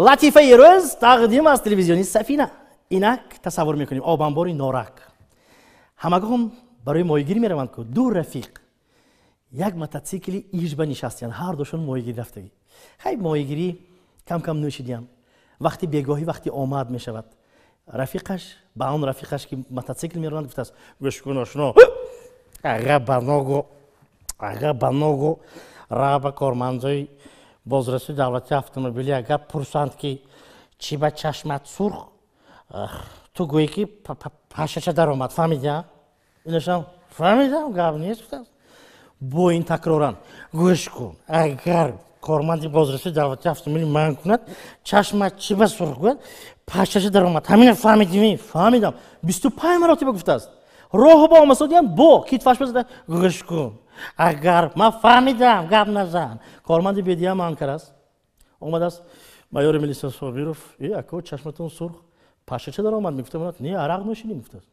Латифаи рӯз тақдим аз телевизиони Сафина. Инак, тасаввур мекунем обанбори Норак. Ҳамагон барои моҳигирӣ мераванд ку. Ду рафиқ як мототсикли ижба нишастиянд, ҳар душон моҳигирӣ рафтагӣ. Хай, моҳигирӣ кам кам нӯшидиянд. Вақти бегоҳӣ, вақти омад мешавад, рафиқаш ба он рафиқаш, ки мототсикл меронад, гуфтааст: «Гӯш кун, ошно, ага ба ногу раба кормандои бозрасии давлати автомобилӣ агар пурсанд, ки чӣ ба чашмат сурх, ту гӯӣ, ки пашаша даромад. Фаҳмидия?» Инашам: «Фаҳмидам, гап нест», гуфтааст. Бо ин такроран: «Гӯш кун, агар корманди бозрасии давлати автомобилӣ манъ кунад, чашмат чӣ ба сурх гӯяд, пашаша даромад. Ҳамина фаҳмидими?» «Фаҳмидам». 25 маротиба гуфтааст. Роҳу ба омасодиям, бо китфаш базада: «Гӯш кун, агар...» «Ман фаҳмидам, гап назан». Корманди бедия манъ кардааст, омадааст майори милиса Собиров: «Э, ако, чашматон сурх, пашача даромад?» Мегуфта: «Не, арақ нӯшидим», гуфтааст.